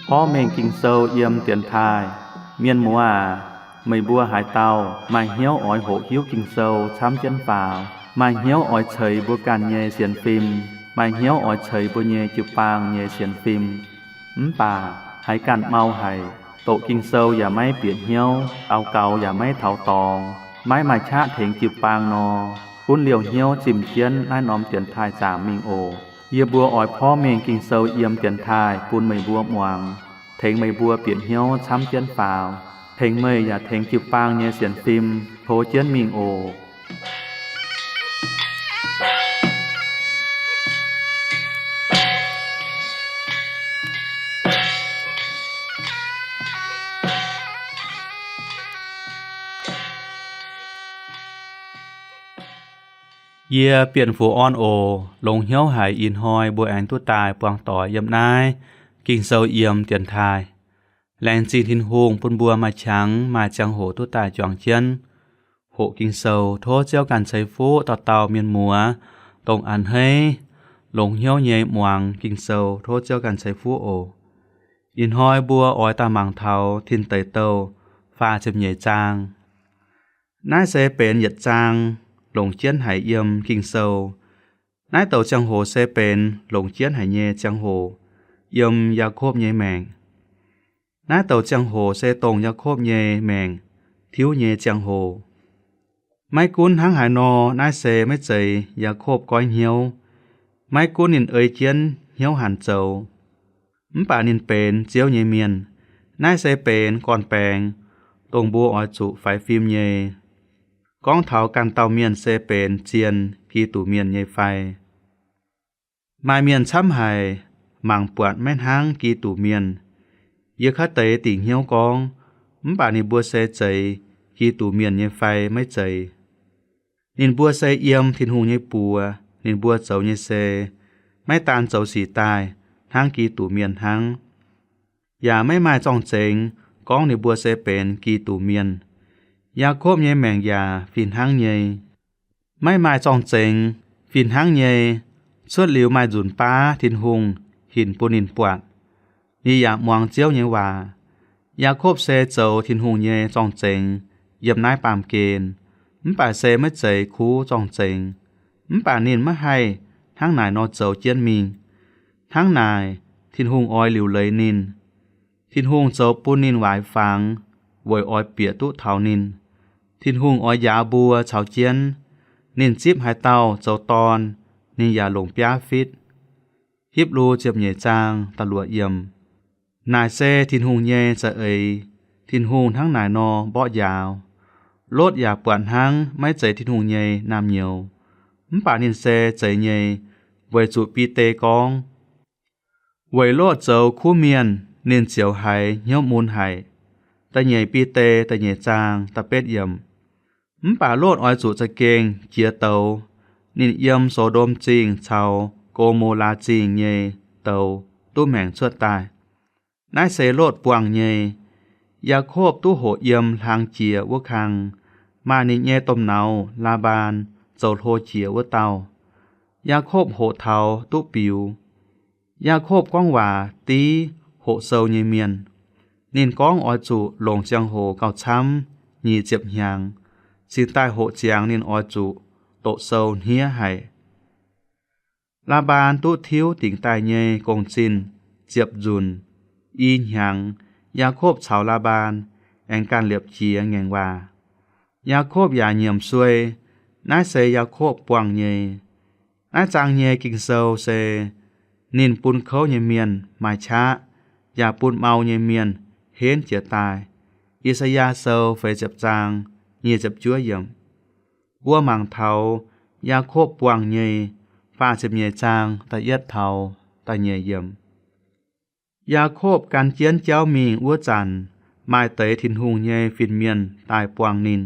Porv mengh Ging-Sou yiem dienx taaih. Mienh muoz aac, meih mbuo haaix dauh maaih hnyouv oix hoqc hiuv Ging-Sou camv jienv faaux, maaih hnyouv oix ceix mbuo ganh nyei sienx fim, maaih hnyouv oix ceix mbuo nyei jiu-baang nyei sienx fim, mv baac haiz ganh mau haic, doqc Ging-Sou yaac maiv bieqc hnyouv, daux gaux yaac maiv taux dorngx, maiv maaih qaqv tengx jiu-baang nor, gunv liouh hnyouv zimh jienv naaiv norm dienx taaih zaangc mingh oc. Yie mbuo oix porv mengh Ging-Sou yiem dienx taaih bun meih mbuo muangx, tengx meih mbuo bieqc hnyouv camv jienv faaux, tengx meih yaac tengx jiu-baang nyei sienx fim tov jienv mingh oc. Yie Bienh Fuqv Orn oc. Longx hnyouv haic ih hnoi mbuo aengx duqv daaih buangh doic yiem naaiv Ging-Sou yiem dienx taaih. Laengz zingh Tin-Hungh bun mbuo maaih qangx maaih ziangh hoc duqv daaih juangc jienv hoqc Ging-Sou. Tov Ziouv ganh ceix fuqv dauh dauh mienh muoz, dongh a'hneiv longx hnyouv nyei muangx Ging-Sou. Tov Ziouv ganh ceix fuqv oc. Ih hnoi mbuo oix daaih mangc taux Tin Deic Douh faah ziepc nyeic zaang. Naaiv se benx yietc zaang longc jienv haic yiem Ging-Sou. Naaiv douc ziangh hoc se benx longc jienv haic nyei ziangh hoc yiem Yaakopv nyei maengc. Naaiv douc ziangh hoc se dongh Yaakopv nyei maengc tiuv nyei ziangh hoc. Maiv gunv hnangv haaix nor, naaiv se maiv zeiz Yaakopv goiv hnyouv. Maiv gunv ninh ei jienv hnyouv hanc zoux, mv baac ninh benx Ziouv nyei mienh. Naaiv se benx gorn-baengx, dongh mbuo oix zuqc faix fim nyei, gorngv taux ganh dauh mienh se benx zien Giduc Mienh nyei fai. Maaih mienh camv haic mangc buatc maiv hnangv Giduc Mienh. Yie kaav deix dingc hnyouv gorngv, mv baac ninh mbuo se zeiz Giduc Mienh nyei fai maiv zeiz? Ninh mbuo se yiem Tin-Hungh nyei buoz. Ninh mbuo zoux nyei se maiv daan zoux sic daaih hnangv Giduc Mienh hnangv, yaac maiv maaih zorng-zengx gorngv ninh mbuo se benx Giduc Mienh. Yaakopv nyei maengc yaac fih hnangv nyei. Maiv maaih zorng-zengx, fih hnangv nyei. Cuotv liuz maaih nzunc baav Tin-Hungh hinc bun ninh buatc, ninh yaac muangx Ziouv nyei waac. Yaakopv se zoux Tin-Hungh nyei zorng-zengx yiem naaiv baamh gen, mv baac se maiv zeiz kuv zorng-zengx. Mv baac ninh maiv haih hnangv naaic nor zoux jienv mingh. Hnangv naaic, Tin-Hungh oix liuc leiz ninh. Tin-Hungh zoux bun ninh waaic fangx weic oix bieqc duqv taux ninh. Tin-Hungh oix njaaux mbuo caux jienv. Ninh zipv haaix dauh zoux dorn, ninh yaac longc biaav fitv. Hipv^lu ziepc nyeic zaang da'luoqc yiemc. Naaic se Tin-Hungh nyei za'eix. Tin-Hungh hnangv naaic nor mborqv njaaux. Lotv yaac buatc hnangv maiv zeiz Tin-Hungh nyei naamh nyouz, mv baac ninh se zeiz nyei, weic zuqc Bide gorngv, weic Lotv zoux kuv mienh, ninh ziouc haiz hnyouv mun haic. Da'nyeic Bide da'nyeic zaang da'betv yiemc. Mv baac Lotv oix zuqc za'gengh jiex douz. Ninh yiem So^ndom Zingh caux Go^mo^laa Zingh nyei douz duqv maengc cuotv daaih. Naaiv se Lotv buangh nyei. Yaakopv duqv hoqc yiem hlang jiex wuov kang, maaih ninh nyei domh nauz, Laa^mbaan, zoux hlo jiex wuov dauh. Yaakopv hoqc taux duqv biux. Yaakopv gorngv waac div hoqc sou nyei mienh. Ninh gorngv oix zuqc longc ziangh hoc gauh camv nyic ziepc hnyangx, cingx daaih hoqc ziangx ninh oix zuqc doqc sou hniev haic. Laa^mbaan duqv tiuv dingc daaih nyei gong-zinh ziepc nzunc, i hnyangx, Yaakopv caux Laa^mbaan aengx ganh liepc jiez ngaengc waac. Yaakopv yaac nyiemc suei. Naaiv se Yaakopv buangh nyei. Naaiv zaang nyei Ging-Sou se, ninh bun kouv nyei mienh maaih qaqv, yaac bun mau nyei mienh henv jiez daaih. I^saa^yaa Sou feix ziepc zaang nyic ziepc juov yiemc. Mbuo mangc taux Yaakopv buangh nyei faah ziepc nyeic zaang da'yietv taux da'nyeic yiemc. Yaakopv gan jienv jauv mingh wuov zanc, maaih deix Tin-Hungh nyei fin-mienh daaih buangh ninh.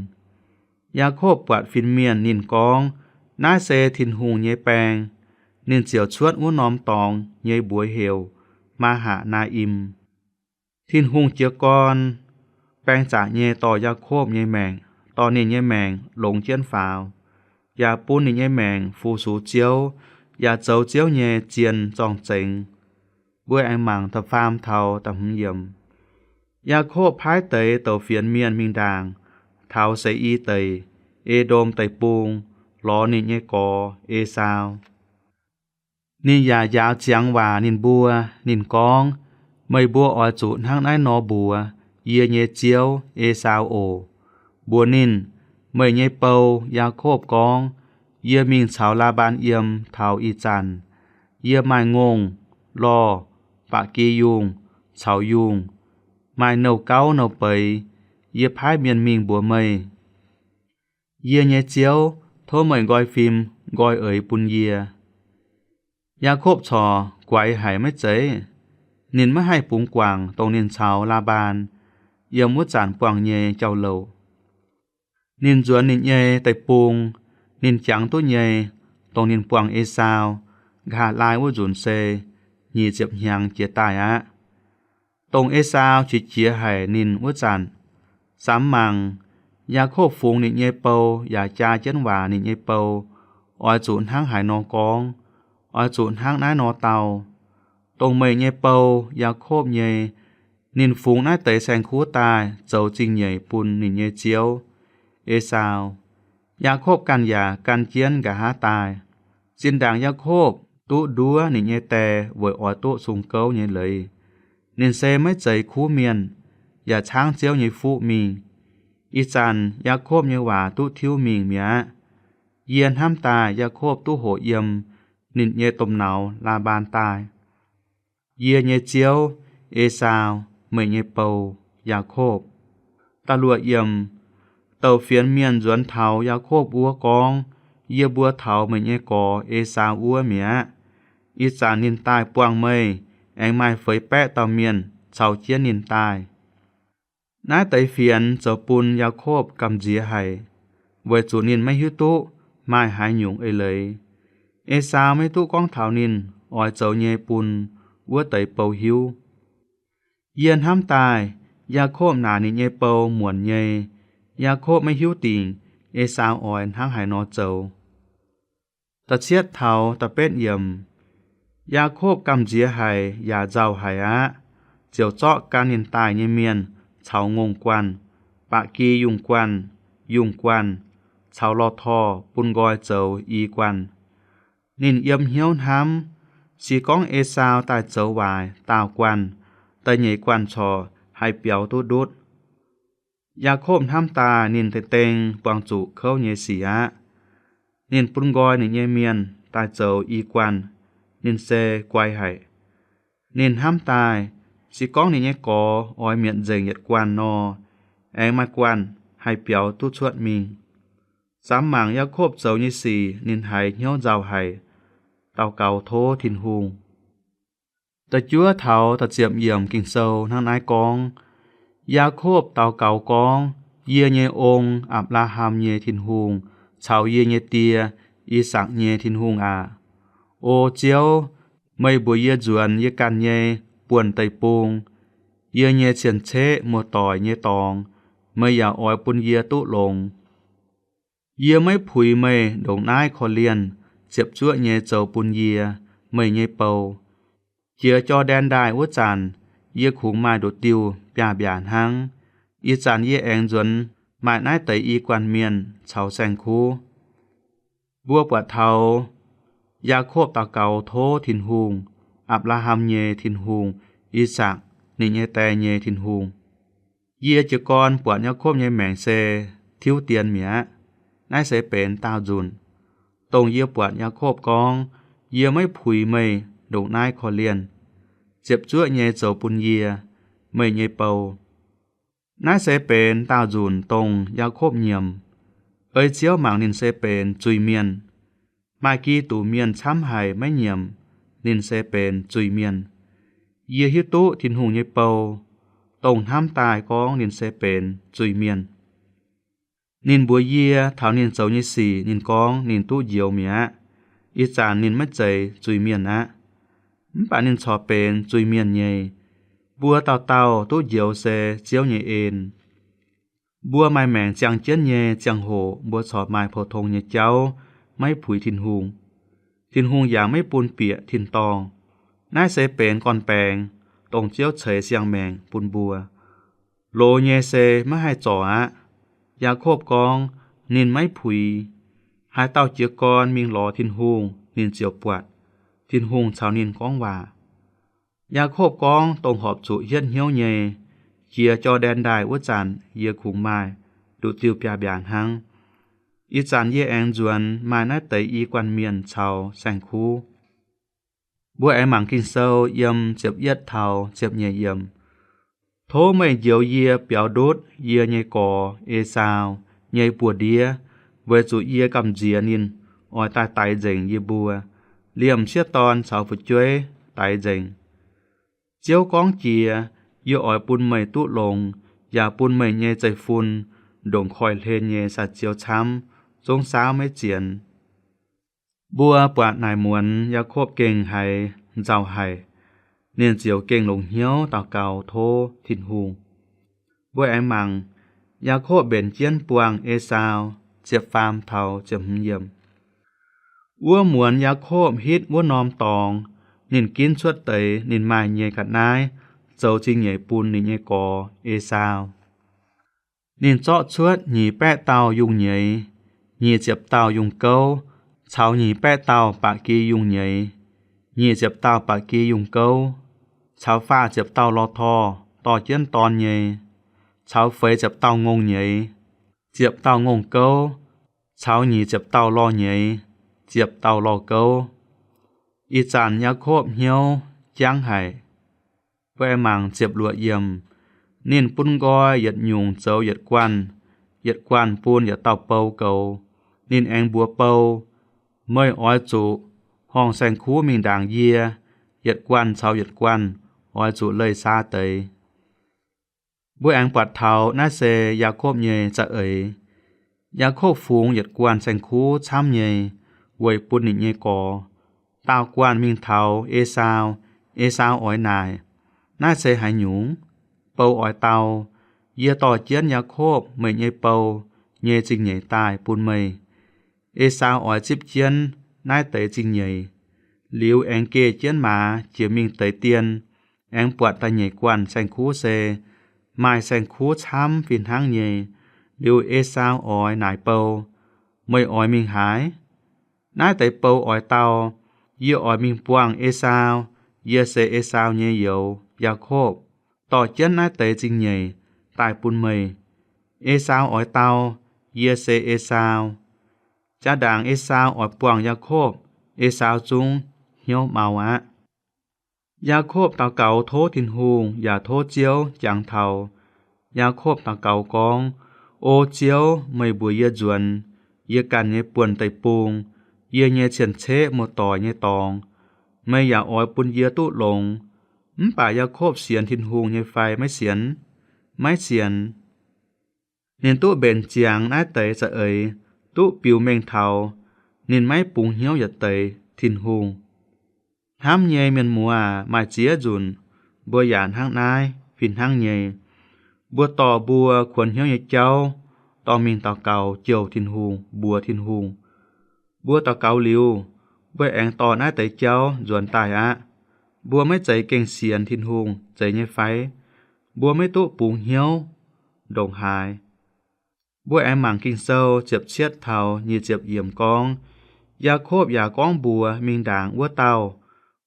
Yaakopv buatc fin-mienh ninh gorngv, naaiv se Tin-Hungh nyei baeng. Ninh ziouc cuotv wuov norm dorngx nyei mbuox heuc Maa^hatc^naa^im. Tin-Hungh jiez gorn baeng zaqc nyei dorh Yaakopv nyei maengc, dorh ninh nyei maengc longx jienv faaux. yaac bun ninh nyei maengc fu-sux Ziouv, yaac zoux Ziouv nyei zien zorng-zengx. Mbuo aengx mangc da'faam taux da'hmz yiemc. Yaakopv paaiv deix douc fienx mienh mingh ndaangc taux Seix I Deic, E^ndom Deic-Bung, lorz ninh nyei gorx, Esaau. Ninh yaac njaaux ziangx waac ninh mbuo. Ninh gorngv, Meih mbuo oix zuqc hnangv naaiv nor mbuox yie nyei ziouv, Esaau, oc. Mbuox ninh, Meih nyei bou, Yaakopv, gorngv, Yie mingh caux Laa^mbaan yiem taux ih zanc, yie maaih ngongh, lorh, ba'gi yungh caux yungh, maaih nouh gauv nouh beiz. Yie paaiv mienh mingh mbuox meih. Yie nyei ziouv, tov meih nqoi fim nqoi eix bun yie. Yaakopv corc guaix haic maiv zeiz. Ninh maiv haih bungx guangc dongh ninh caux Laa^mbaan yiem wuov zanc buangh nyei jauv-louc. Ninh nzuonx ninh nyei deic-bung. Ninh jangx duqv nyei, dongh ninh buangh Esaau nqa'haav laai wuov nzunc se nyic ziepc hnyangx jiex daaih aqv. Dongh Esaau qiex jiez haic ninh wuov zanc, samx mangc, Yaakopv fungx ninh nyei bou yaac jaa jienv waac ninh nyei bou, Oix zuqc hnangv haaix nor gorngv, oix zuqc hnangv naaiv nor dau. Dongh meih nyei bou, Yaakopv nyei, ninh fungx naaiv deix saeng-kuv daaih zoux zingh nyeic bun ninh nyei ziouv, Esaau. Yaakopv ganh yaac gan jienv nqa'haav daaih. Zinh ndaangc Yaakopv duqv nduov ninh nyei die weic oix duqv sung gouv nyei leiz, ninh se maiv zeiz kuv mienh, yaac caangv Ziouv nyei fuqv mingh. Ih zanc Yaakopv nyei waac duqv tiuv mingh mi'aqv. Yie hnamv daaih Yaakopv duqv hoqc yiem ninh nyei domh nauz Laa^mbaan daaih. Yie nyei ziouv, Esaau, meih nyei bou, Yaakopv. Da'luoqc yiemc. Douc fienx mienh nzuonx taux Yaakopv wuov gorngv, Yie mbuo taux meih nyei gorx, Esaau, wuov mi'aqv. Ih zanc ninh daaih buangh meih, aengx maaih feix baeqv dauh mienh caux jienv ninh daaih. Naaiv deix fienx zoux bun Yaakopv gamh nziex haic, weic zuqc ninh maiv hiuv duqv maaih haaix nyungc eix leiz. Esaau maiv duqv gorngv taux ninh oix zoux nyei bun wuov deix bou hiuv. Yie hnamv daaih, Yaakopv naaic ninh nyei bou muonc nyei. Yaakopv maiv hiuv dingc Esaau oix hnangv haaix nor zoux. Da'cietv taux da'betv yiemc. Yaakopv gamh nziex haic yaac nzauh haic aqv, ziouc zorqv gan ninh daaih nyei mienh caux ngongh guanh, ba'gi yungh guanh, yungh guanh, caux lorh torh bun nqoi zoux i guanh. Ninh yiem hnyouv hnamv, Se gorngv Esaau daaih zoux waaic daauh guanh, da'nyeic guanh corc haih biaux duqv ndutv. Yaakopv hnamv daaih ninh dengdeng buangh zuqc kouv nyei sic aqv. Ninh bun nqoi ninh nyei mienh daaih zoux i guanh, ninh se guai haic. Ninh hnamv daaih, Se gorngv ninh nyei gorx oix mietc nzengc yietc guanh nor, aengx maaih guanh haih biaux duqv cuotv mingh. Samx mangc Yaakopv zoux nyei sic, ninh haiz hnyouv nzauh haic, daux gaux tov Tin-Hungh. Da'juov taux da'ziepc yiemc Ging-Sou hnangv naaiv gorngv, Yaakopv daux gaux gorngv, Yie nyei ong, Apc^laa^ham nyei Tin-Hungh, caux yie nyei die, I^sakc nyei Tin-Hungh aac, O Ziouv, meih mbuox yie nzuonx yie ganh nyei buonv deic-bung, yie nyei cien-ceqv muoz-doic nyei dorngx, meih yaac oix bun yie duqv longx. Yie maiv puix meih ndongc naaiv korv-lienh ziepc zuoqv nyei zoux bun yie, meih nyei bou. Jiex Jor^ndaen Ndaaih wuov zanc, yie kungx maaih nduqc diuh mbiaac mbiaac hnangv. Ih zanc yie aengx nzuonx maaih naaiv deix i guanh mienh caux saeng-kuv. Mbuo buatc taux Yaakopv daux gaux tov Tin-Hungh, Apc^laa^ham nyei Tin-Hungh, I^sakc, ninh nyei die nyei Tin-Hungh. Yie jiez gorn buatc Yaakopv nyei maengc se tiuv dien mi'aqv. Naaiv se benx daauh nzunc, dongh yie buatc Yaakopv gorngv, Yie maiv puix meih ndongc naaiv korv-lienh ziepc zuoqv nyei zoux bun yie, meih nyei bou. Naaiv se benx daauh nzunc dongh Yaakopv nyiemc. Ei Ziouv mangc ninh se benx zuiz-mienh. Maaih Giduc mienh camv haic maiv nyiemc ninh se benx zuiz-mienh. Yie hiuv duqv Tin-Hungh nyei bou, dongh hnamv daaih gorngv ninh se benx zuiz-mienh. Ninh mbuox yie taux ninh zoux nyei sic, ninh gorngv ninh duqv njoux mi'aqv. Ih zanc ninh maiv zeiz zuiz-mienh aqv. Mv baac ninh corc benx zuiz-mienh nyei. Mbuo dauh dauh duqv njoux se Ziouv nyei en. Mbuo maaih maengc ziangh jienv nyei ziangh hoc mbuo corc maaih pou-tong nyei jauv, maiv puix Tin-Hungh. Tin-Hungh yaac maiv bun bieqc tin-dorngh. Naaiv se benx gorn-baengx, dongh Ziouv ceix siang-maengc bun mbuo. Loz nyei se maiv haih zorc aqv. Yaakopv gorngv ninh maiv puix. Haaix dauh jiez gorn mingh lorz Tin-Hungh, ninh ziouc buatc. Tin-Hungh caux ninh gorngv waac. Yaakopv gorngv dongh horpc zuqc hietv hnyouv nyei. Jiex Jor^ndaen Ndaaih wuov zanc yie kungx maaih nduqc diuh biaav-mbiaac hnangv. Ih zanc yie aengx nzuonx maaih naaiv deix i guanh mienh caux saeng-kuv. Mbuo aengx mangc Ging-Sou yiem ziepc yietv taux ziepc nyeic yiemc. Tov meih njoux yie biaux ndutv yie nyei gorx, Esaau, nyei buoz-ndiev, weic zuqc yie gamh nziex ninh oix daaih daix nzengc yie mbuo, liemh sieqv dorn caux fu'jueiv daix nzengc. Ziouv gorngv jiex, Yie oix bun meih duqv longx, yaac bun meih nyei zeiv-fun ndongc koiv-hlen nyei saa-ziou camv, zungv saauv maiv zienx. Mbuo buatc naaic muonz Yaakopv gengh haiz nzauh haic, ninh ziouc gengh longc hnyouv daux gaux tov Tin-Hungh. Mbuo aengx mangc Yaakopv mbenc jienv buangh Esaau, ziepc faam taux ziepc hmz yiemc. Wuov muonz Yaakopv hitv wuov norm dorngx, ninh ginv cuotv deix ninh maaih nyei ga'naaiv zoux zingh nyeic bun ninh nyei gorx, Esaau. Ninh zorqv cuotv nyic baeqv dauh yungh nyeiz, nyic ziepc dauh yungh gouv, caux nyic baeqv dauh ba'gi yungh nyeiz, nyic ziepc dauh ba'gi yungh gouv, caux faah ziepc dauh lorh torh dorh jienv dorn nyei, caux feix ziepc dauh ngongh nyeiz, ziepc dauh ngongh gouv, caux nyic ziepc dauh lorh nyeiz, ziepc dauh lorh gouv. Ih zanc Yaakopv hnyouv jangv haic. Mbuo aengx mangc ziepc luoqc yiemc. Ninh bun nqoi yietc nyungc zoux yietc guanh, yietc guanh bun yietc dauh bou goux. Ninh aengx mbuox bou, Meih oix zuqc horngh saeng-kuv mingh ndaangc yie. Yietc guanh caux yietc guanh oix zuqc leih saa deix. Mbuo aengx buatc taux naaiv se Yaakopv nyei za'eix. Yaakopv fungx yietc guanh saeng-kuv camv nyei, weic bun ninh nyei gorx. Daauh guanh mingh taux Esaau. Esaau oix naaic, Naaiv se haaix nyungc? Bou oix dau, Yie dorh jienv Yaakopv, meih nyei bou, nyei zingh nyeic daaih bun meih. Esaau oix zipv jienv naaiv deix zingh nyeic, liuz aengx geh jienv maaz jiex mingh deix dien, aengx buatc da'nyeic guanh saeng-kuv se maaih saeng-kuv camv fih hnangv nyei. Liuz Esaau oix naaic bou, Meih oix mingh haaix? Naaiv deix bou oix dau, Yie oix mingh buangh Esaau. Yie se Esaau nyei youz, Yaakopv, dorh jienv naaiv deix zingh nyeic daaih bun meih. Esaau oix dau, Yie se Esaau. Jaa-ndaangc Esaau oix buangh Yaakopv, Esaau zungv hnyouv mau aqv. Yaakopv daux gaux tov Tin-Hungh yaac tov Ziouv jangx taux. Yaakopv daux gaux gorngv, O Ziouv, meih mbuox yie nzuonx, yie ganh nyei buonv-deic-bung, yie nyei cien-ceqv muoz-doic nyei dorngx, meih yaac oix bun yie duqv longx. Mv baac Yaakopv sienx Tin-Hungh nyei fai maiv sienx? Maiv sienx. Ninh duqv mbenc ziangx naaiv deix za'eix, duqv biux mengh taux ninh maiv bungx hnyouv yietc deix Tin-Hungh. Hnamv nyei mienh muoz aac, maaih ziex nzunc mbuo yaac hnangv naaiv fih hnangv nyei. Mbuo dorh mbuo kuonx hnyouv nyei jauv dorh mingh daux gaux jouh Tin-Hungh, mbuox Tin-Hungh. Mbuo daux gaux liuz, mbuo aengx dorh naaiv deix jauv nzuonx daaih aqv. Mbuo maiv zeiz gengh sienx Tin-Hungh zeiz nyei fai? Mbuo maiv duqv bungx hnyouv ndongc haaix. Mbuo aengx mangc Ging-Sou ziepc cietv taux nyic ziepc yiemc gorngv, Yaakopv yaac gorngv mbuox mingh ndaangc wuov dauh,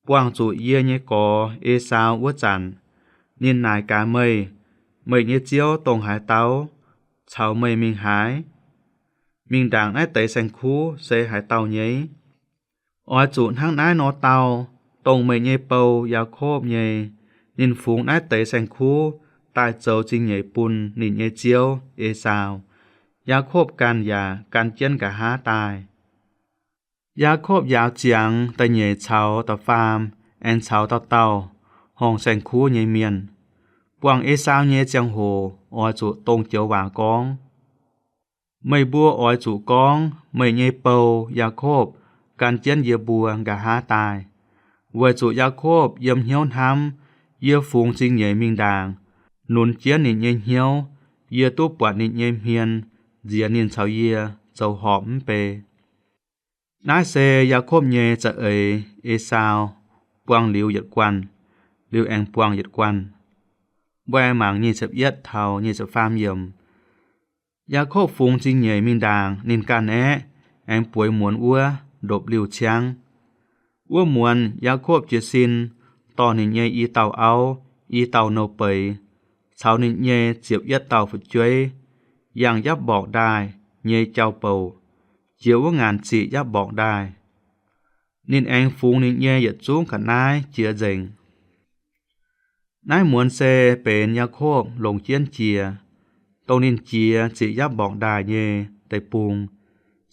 Buangh zuqc yie nyei gorx Esaau wuov zanc, ninh naaic gaax meih, Meih nyei ziouv dongh haaix dauh? Caux meih mingh haaix? Mingh ndaangc naaiv deix saeng-kuv se haaix dauh nyei? Oix zuqc hnangv naaiv nor dau, dongh meih nyei bou, Yaakopv, nyei. Ninh fungx naaiv deix saeng-kuv daaih zoux zingh nyeic bun ninh nyei ziouv, Esaau. Yaakopv ganh yaac gan jienv nqa'haav daaih. Yaakopv njaaux ziangx da'nyeic caux da'faam aengx caux dauh dauh horngh saeng-kuv nyei mienh. Buangh Esaau nyei ziangh hoc oix zuqc dongh joux waac gorngv. Meih mbuo oix zuqc gorngv, Meih nyei bou, Yaakopv, gan jienv yie mbuo nqa'haav daaih. Weic zuqc Yaakopv yiem hnyouv hnamv, Yie fungx zingh nyeic mingh ndaangc, nunz jienv ninh nyei hnyouv, yie duqv buatc ninh nyei hmien nziex ninh caux yie zoux horpc mv bei. Naaiv se Yaakopv nyei za'eix, Esaau, buangh liuz yietc guanh, liuz aengx buangh yietc guanh. Mbuo aengx mangc nyic ziepc yietv taux nyic ziepc faam yiemc. Yaakopv fungx zingh nyeic mingh ndaangc, ninh ganh aeqv, aengx bueix muonz wuov ndopv-liuh ciangv. Wuov muonz Yaakopv jiez sin dorh ninh nyei i dauh auv, i dauh nouh beiz, caux ninh nyei ziepc yietv dauh fu'jueiv, yangh Yapv Mborqc Ndaaih nyei jauv-bouc, jiex wuov ngaanc ziqc Yapv Mborqc Ndaaih. Ninh aengx fungx ninh nyei yietc zungv ga'naaiv jiex nzengc. Naaiv muonz se benx Yaakopv longc jienv jiex, dongh ninh jiex ziqc Yapv Mborqc Ndaaih nyei deic-bung,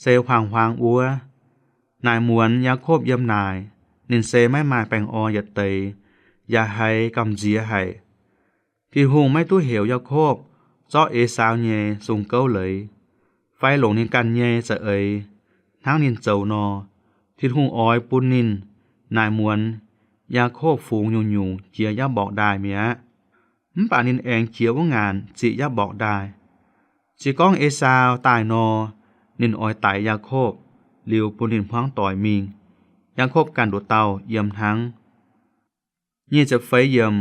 se huaang-huaang wuov. Naaic muonz Yaakopv yiem naaic, ninh se maiv maaih baengh orn yietc deix, yaac haiz gamh nziex haic. Tin-Hungh maiv duqv heuc Yaakopv zorqv Esaau nyei sung gouv leiz, fai longc ninh ganh nyei za'eix hnangv ninh zoux nor. Tin-Hungh oix bun ninh naaic muonz Yaakopv fungx nyungc-nyungc jiex Yapv Mborqc Ndaaih mi'aqv. Mv baac ninh aengx jiex wuov ngaanc ziqc Yapv Mborqc Ndaaih. Se gorngv Esaau daaih nor, ninh oix daix Yaakopv, liuz bun ninh hmuangv doic mingh. Yaakopv ganh nduqc dauh yiem hnangv. Nyic ziepc feix yiemc.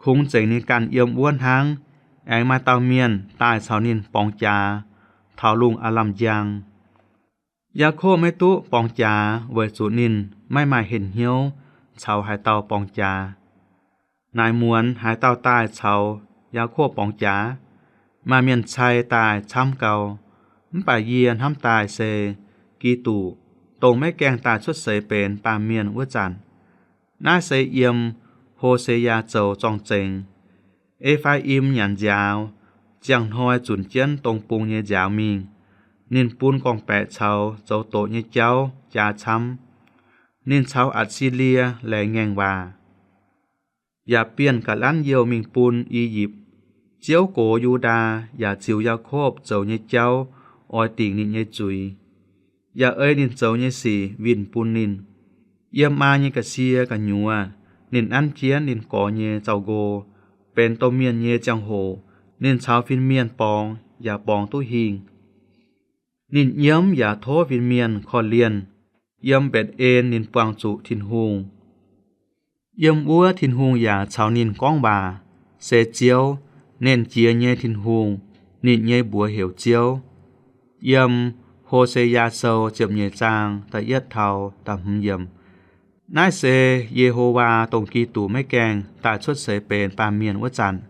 Kungx zengc ninh ganh yiem wuov hnangv, aengx maaih dauh mienh daaih caux ninh borngz jaax taux lungh aav lamh njang. Yaakopv maiv duqv borngz jaax weic zuqc ninh maiv maaih henh hnyouv caux haaix dauh borngz jaax. Naaic muonz haaix dauh daaih caux Yaakopv borngz jaax? Maaih mienh cai daaih camv gau, mv baac yie hnamv daaih se Giduc, dongh maiv gaengh daaih cuotv seix benx baamh mienh wuov zanc. Naaiv se yiem Ho^se^yaa zoux zorng-zengx. E^faa^im nyanc nziaaux, ziangh hnoi zunc jienv dong bung nyei nziaaux mingh. Ninh bun gorngv-baeqc caux zoux doqc nyei jauv jaa camv. Ninh caux Atc^si^lie laengz ngaengc waac, yaac bienh ga'lanv youh mingh bun I^yipv. Ziouv gox Yu^ndaa yaac ziux Yaakopv zoux nyei jauv oix dingc ninh nyei zuiz, yaac ei ninh zoux nyei sic winh bun ninh. Yiem maa nyei ga'sie gu'nyuoz ninh nanv jienv ninh gorx nyei zaux-nqo. Benx domh mienh nyei ziangh hoc ninh caux fin-mienh borngz yaac borngz duqv hingh. Ninh nyiemv yaac tov fin-mienh korv-lienh. Yiem Mbetc^en ninh buangh zuqc Tin-Hungh. Yiem wuov Tin-Hungh yaac caux ninh gorngv waac, se Ziouv, Nernh Jiex nyei Tin-Hungh. Ninh nyei mbuox heuc Ziouv. Yiem Ho^se^yaa Sou ziepc nyeic zaang da'yietv taux da'hmz yiemc. Naaiv se Ye^ho^waa, dongh Giduc maiv gaengh daaih cuotv seix benx baamh mienh wuov zanc,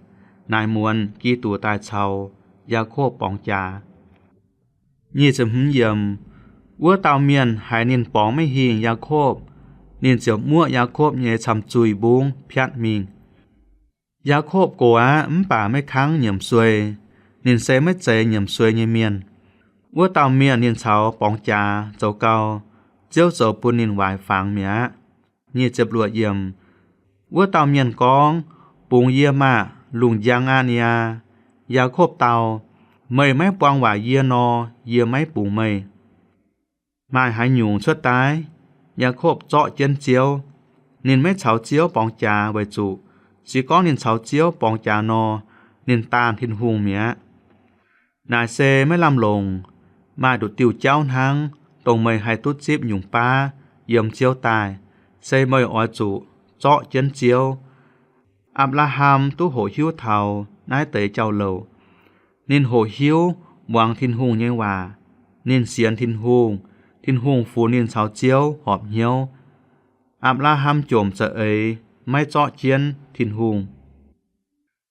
naaic muonz Giduc daaih caux Yaakopv borngz jaax. Nyic ziepc hmz yiemc. Wuov dauh mienh haiz ninh borngz maiv hingh Yaakopv, ninh ziouc muoqv Yaakopv nyei camh-zuih mbungv piatv mingh. Yaakopv gox aqv, mv baac maiv kangv nyiemc suei. Ninh se maiv zeiz nyiemc suei nyei mienh. Wuov dauh mienh ninh caux borngz jaax zoux gau, Ziouv zoux bun ninh waaic fangx mi'aqv. Nyic ziepc luoqc yiemc. Wuov dauh mienh gorngv, Bungx yie maah! Lungh njang aqv niaa. Yaakopv dau, Meih maiv buang waac yie nor, yie maiv bungx meih. Maaih haaix nyungc cuotv daaih? Yaakopv zorqv jienv Ziouv. Ninh maiv caux Ziouv borngz jaax weic zuqc se gorngv ninh caux Ziouv borngz jaax nor, ninh daanh Tin-Hungh mi'aqv. Naaic se maiv lamh longc. Maaih nduqc diuh jauv hnangv, dongh meih haih duqv zipv nyungc baav yiem Ziouv daaih, se meih oix zuqc zorqv jienv Ziouv. Apc^laa^ham duqv hoqc hiuv taux naaiv deix jauv-louc. Ninh hoqc hiuv muangx Tin-Hungh nyei waac. Ninh sienx Tin-Hungh. Tin-Hungh funx ninh caux Ziouv horpc hnyouv. Apc^laa^ham jomc za'eix maiv zorqv jienv Tin-Hungh.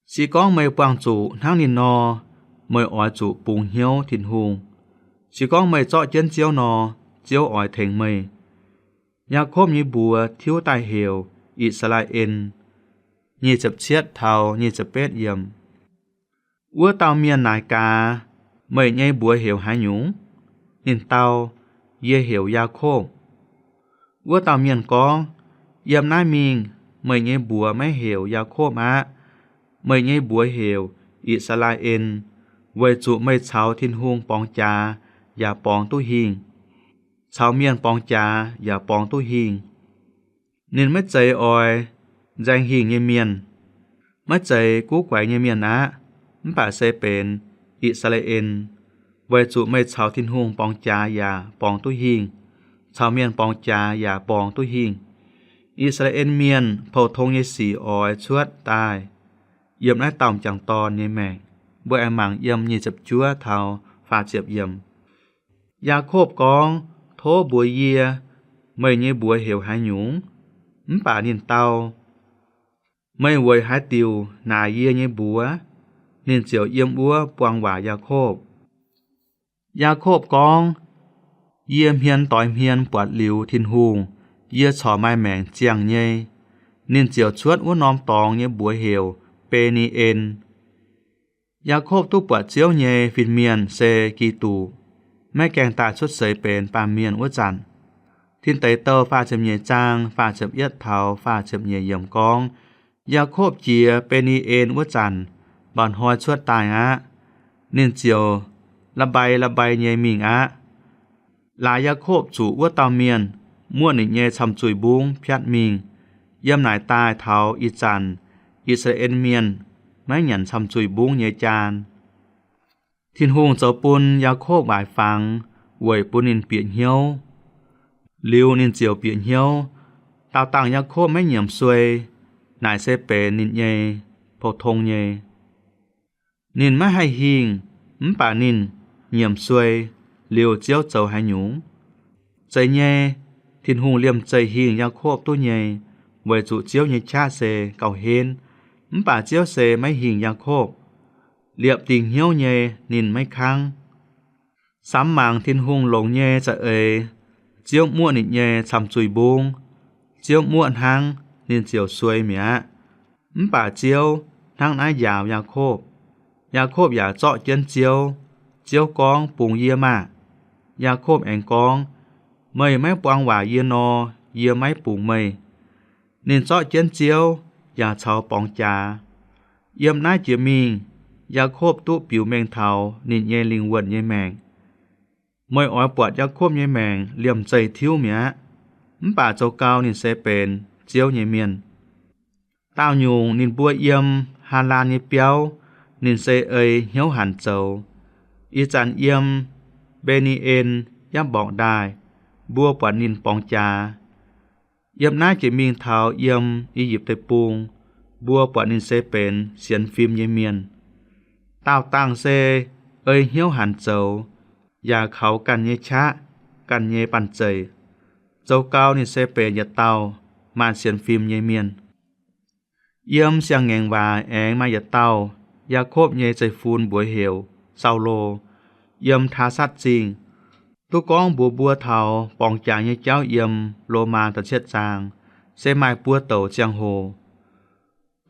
Se gorngv meih buangh zuqc hnangv ninh nor, meih oix zuqc bungx hnyouv Tin-Hungh. Se gorngv meih zorqv jienv Ziouv nor, Ziouv oix tengx meih. Yaakopv nyei mbuox tiuv daaih heuc I^saa^laa^en. Nyic ziepc cietv taux nyic ziepc betv yiemc. Wuov dauh mienh naaic gaax, Meih nyei mbuox heuc haaix nyungc? Ninh dau, Yie heuc Yaakopv. Wuov dauh mienh gorngv, Yiem naaiv mingh meih nyei mbuox maiv heuc Yaakopv aqv. Meih nyei mbuox heuc I^saa^laa^en, weic zuqc meih caux Tin-Hungh borngz jaax yaac borngz duqv hingh, caux mienh borngz jaax yaac borngz duqv hingh. Ninh maiv zeiz oix nzaeng hingh nyei mienh, maiv zeiz guv guaix nyei mienh aqv, mv baac se benx I^saa^laa^en, weic zuqc meih caux Tin-Hungh borngz jaax yaac borngz duqv hingh, caux mienh borngz jaax yaac borngz duqv hingh. I^saa^laa^en Mienh, pou-tong nyei sic oix cuotv daaih yiem naaiv dauh m'jangc dorn nyei maengc. Mbuo aengx mangc yiem nyic ziepc juov taux faah ziepc yiemc. Yaakopv gorngv, Tov mbuox yie, meih nyei mbuox heuc haaix nyungc? Mv baac ninh dau, Meih weic haaix diuc naaic yie nyei mbuox? Ninh ziouc yiem wuov buang waac Yaakopv. Yaakopv gorngv, Yie hmien doix hmien buatc liuz Tin-Hungh, yie corc maaih maengc ziangh nyei. Ninh ziouc cuotv wuov norm dorngx nyei mbuox heuc Mbe^ni^en. Yaakopv duqv buatc Ziouv nyei fin-mienh se Giduc, maiv gaengh daaih cuotv seix benx baamh mienh wuov zanc. Tin Deic Douh faah ziepc nyeic zaang faah ziepc yietv taux faah ziepc nyeic yiemc gorngv, Yaakopv jiex Mbe^ni^en wuov zanc, mba'hnoi cuotv daaih aqv. Ninh ziouc la'mbai la'mbai nyei mingh aqv. Laaix Yaakopv zuqc wuov dauh mienh muoqv ninh nyei camh zuih mbungv piatv mingh. Yiem naaic daaih taux ih zanc, I^saa^laa^en Mienh maiv nyanc camh zuih mbungv nyei jaan. Tin-Hungh zoux bun Yaakopv waaic fangx weic bun ninh bieqc hnyouv. Liuz ninh ziouc bieqc hnyouv. Daauh dangh Yaakopv maiv nyiemc suei, naaic se benx ninh nyei pou-tong nyei. Ninh maiv haih hingh, mv baac ninh nyiemc suei, liuz Ziouv zoux haaix nyungc? Zeiz nyei, Tin-Hungh liemh zeih hingh Yaakopv duqv nyei, weic zuqc Ziouv nyei qaqv se gauh henv. Mv baac Ziouv se maiv hingh Yaakopv. Liepc dingc hnyouv nyei ninh maiv kangv. Samx mangc Tin-Hungh longx nyei za'eix, Ziouv muoqv ninh nyei camh zuih mbungv. Ziouv muoqv hnangv, ninh ziouc suei mi'aqv. Mv baac Ziouv hnangv naaiv njaaux Yaakopv. Yaakopv yaac zorqv jienv Ziouv. Ziouv gorngv, Bungx yie maah! Yaakopv aengx gorngv, Meih maiv buang waac yie nor, yie maiv bungx meih. Ninh zorqv jienv Ziouv yaac caux borngz jaax. Yiem naaiv jiex mingh, Yaakopv duqv biux mengh taux ninh nyei lingh wuonh nyei maengc. Meih oix buatc Yaakopv nyei maengc liemh zeih tiuv mi'aqv, mv baac zoux gau ninh se benx Ziouv nyei mienh. Daauh nyungc ninh mbuo yiem Haalaan nyei biauv, ninh se ei hnyouv hanc zoux. Ih zanc yiem Mbe^ni^en Yapv Mborngc Ndaaih, mbuo buatc ninh borngz jaax. Yiem naaiv jiex mingh taux yiem I^yipv Deic-Bung, mbuo buatc ninh se benx sienx fim nyei mienh. Daauh dangh se ei hnyouv hanc zoux, yaac kaux ganh nyei qaqv, ganh nyei banh zeic. Zoux gau ninh se benx yietc dauh maaih sienx fim nyei mienh. Yiem Siang-Ngaengc Waac aengx maaih yietc dauh, Yaakopv nyei zeiv-fun mbuox heuc Saulo, yiem Taasatv Zingh. Duqv gorngv mbuox mbuo taux borngz jaax nyei jauv yiem Lomaa da'cietv zaang, se maaih buo douc ziangh hoc.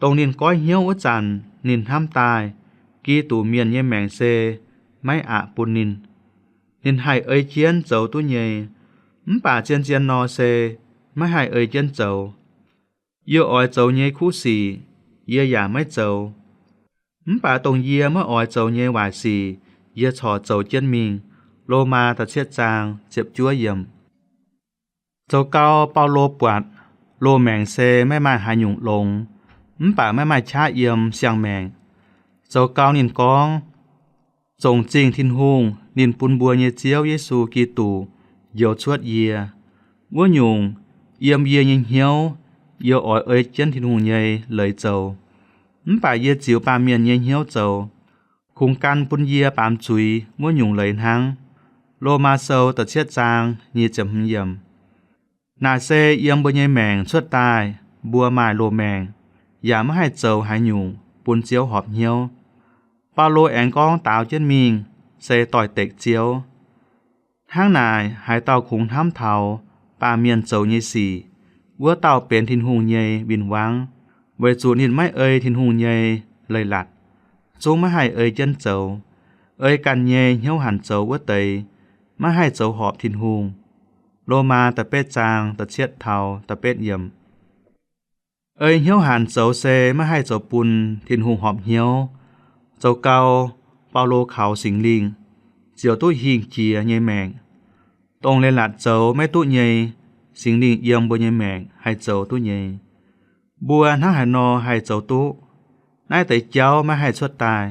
Dongh ninh goiv hnyouv wuov zanc, ninh hnamv daaih Giduc Mienh nyei maengc se maiv aqc bun ninh. Ninh haih ei jienv zoux duqv nyei, mv baac zien-zien nor se maiv haih ei jienv zoux. Yie oix zoux nyei kuv sic, yie yaac maiv zoux. Mv baac dongh yie maiv oix zoux nyei waaic sic, yie corc zoux jienv mingh. Lomaa da'cietv zaang ziepc juov yiemc. Zoux gau Baulo buatc loz-maengc se maiv maaih haaix nyungc longx, mv baac maiv maaih qaqv yiem siang-maengc. Zoux gau ninh gorngv, Zongc zingh Tin-Hungh, ninh bun mbuo nyei Ziouv Yesu Giduc njoux cuotv yie. Wuov nyungc, yiem yie nyei hnyouv, yie oix ei jienv Tin-Hungh nyei leiz zoux, mv baac yie ziux baamh mienh nyei hnyouv zoux, kungx gan bun yie baamz zuiz wuov nyungc leiz hnangv. Lomaa Sou da'cietv zaang nyic ziepc hmz yiemc. Naaic se yiem mbuo nyei maengc cuotv daaih, mbuo maaih loz-maengc, yaac maiv haih zoux haaix nyungc bun Ziouv horpc hnyouv. Baulo aengx gorngv daaux jienv mingh se doix-dekc Ziouv. Hnangv naaic, haaix dauh kungx hnamv taux baamh mienh zoux nyei sic, wuov dauh benx Tin-Hungh nyei win-wangv, weic zuqc ninh maiv ei Tin-Hungh nyei leiz-latc, zungv maiv haih ei jienv zoux. Ei ganh nyei hnyouv hanc zoux wuov deix, maiv haih zoux horpc Tin-Hungh. Lomaa da'betv zaang da'cietv taux da'betv yiemc. Ei hnyouv hanc zoux se maiv haih zoux bun Tin-Hungh horpc hnyouv. Zoux gau, Baulo kaux Singx Lingh ziouc duqv hingh jiex nyei maengc. Dongh leiz-latc zoux maiv duqv nyei, Singx Lingh yiem mbuo nyei maengc haih zoux duqv nyei. Mbuo hnangv haaix nor haih zoux duqv? Naaiv deix jauv maiv haih cuotv daaih.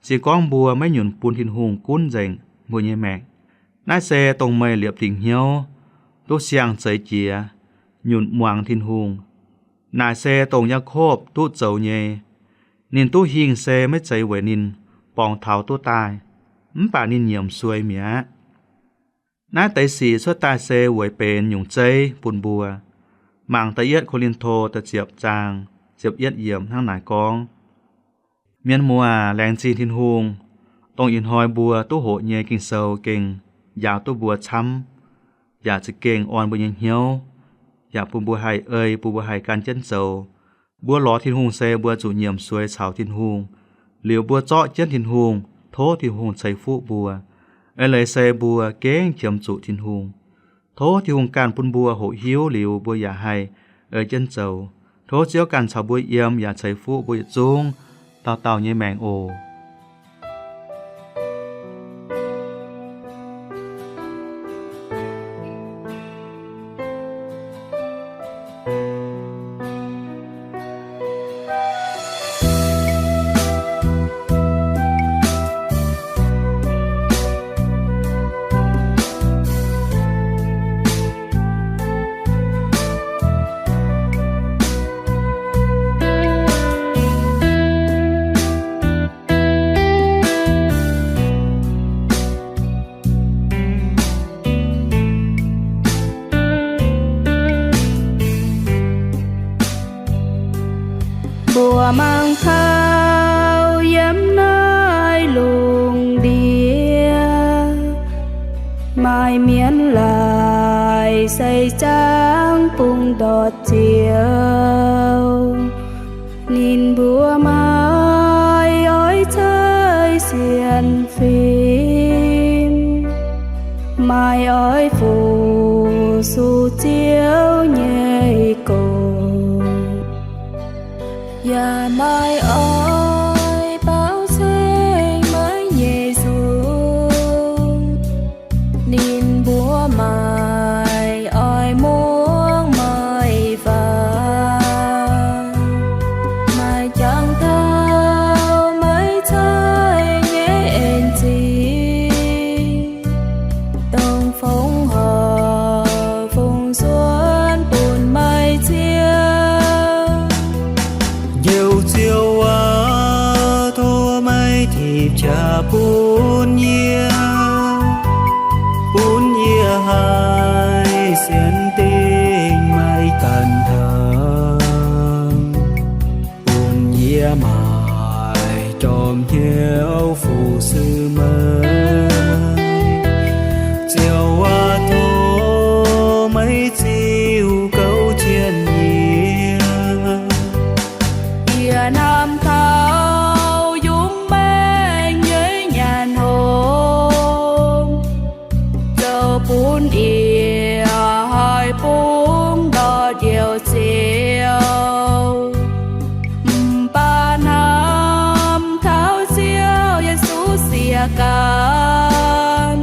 Se gorngv mbuo maiv nyunc bun Tin-Hungh gunv nzengc mbuo nyei maengc, naaiv se dongh meih liepc dingc hnyouv duqv siang-zeix jiex, nyunc muangx Tin-Hungh. Naaic se dongh Yaakopv duqv zoux nyei. Ninh duqv hingh se maiv zeiz weic ninh borngz taux duqv daaih, mv baac ninh nyiemc suei mi'aqv. Naaiv deix sic cuotv daaih se weic benx nyungc zeiv bun mbuo. Mangc da'yietv Ko^lin^to da'ziepc zaang ziepc yietv yiemc hnangv naaic gorngv, Mienh muoz aac, laengz zingh Tin-Hungh, dongh ih hnoi mbuo duqv hoqc nyei Ging-Sou gengh njaaux duqv mbuo camv, yaac za'gengh orn mbuo nyei hnyouv, yaac bun mbuo haih ei, bun mbuo haih gan jienv zoux. Mbuo lorz Tin-Hungh se mbuo zuqc nyiemc suei caux Tin-Hungh, liuz mbuo zorqv jienv Tin-Hungh, tov Tin-Hungh ceix fuqv mbuo. Eix leiz se mbuo gengh qiemx zuqc Tin-Hungh. Tov Tin-Hungh ganh bun mbuo hoqc hiuv liuz mbuo yaac haih ei jienv zoux. Tov Ziouv ganh caux mbuo yiem yaac ceix fuqv mbuo yietc zungv dauh dauh nyei maengc oc. Mbuo mangc taux yiem naaiv lungh ndiev, maaih mienh laaic seix zaangv bungx ndortv Ziouv. Ninh mbuo maaih oix ceix sienx fim, maaih oix fu-sux Ziouv nyei gox, yaac maaih oix baaux ceng maiv nyei nzung. Ninh mbuo maaih oix muangx meih waac, maaih jangx taux meih cai nyei en zingh, dongh fongc horc fungx suonv bun meih Ziouv. Njoux Ziouv aac, tov meih tipc qaqv bun yie, bun yie haih sienx dingc meih ganh hnangv, bun yie maaih jorm hnyouv fu-sux meih. Ziouv aac, tov meih ziux gouv jienv yie. Yie namx taux yungz maengh nyei nyanc hngongx, zoux bun yie haih bungx ndortv njoux Ziouv. Mv baac hnamv taux Ziouv Yesu siex gaanv,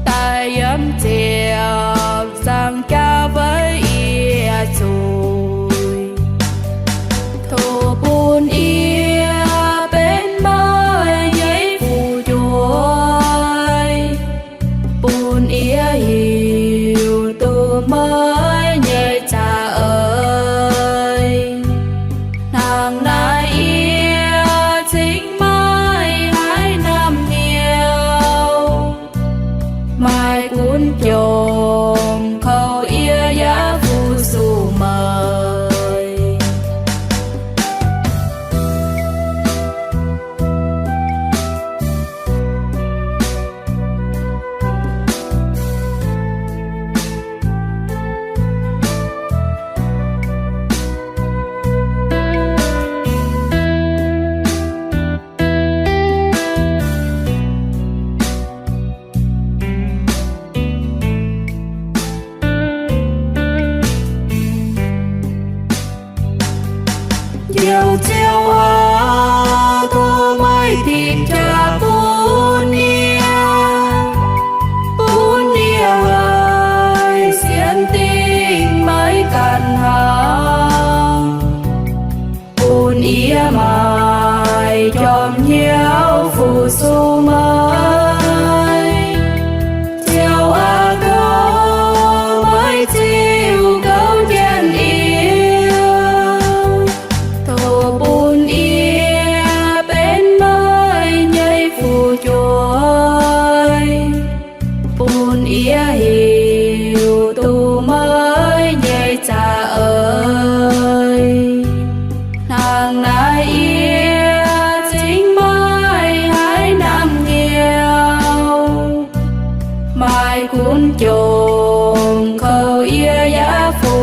daaih yiem ziepc nzaangc jaax weic yie zuiz. Tov bun yie benx meih nyei fu'jueiv, bun yie hiuv duqv meih nyei za'eix. Hnangv naaic yie cingx maiv haih namx hnyouv, maaih gunv jomc kouv yie yaac fu-sux meih.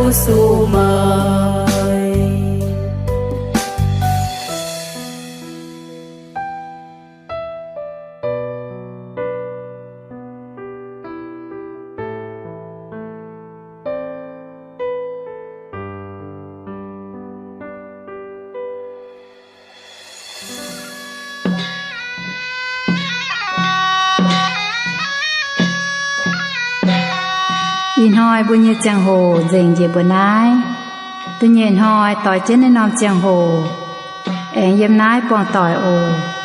Yesu maaih. Ih hnoi mbuo nyei ziangh hoc nzengc njiec mbuo naaiv. Da'nyeic hnoi doix jienv naaiv norm ziangh hoc aengx yiem naaiv buangh doic oc.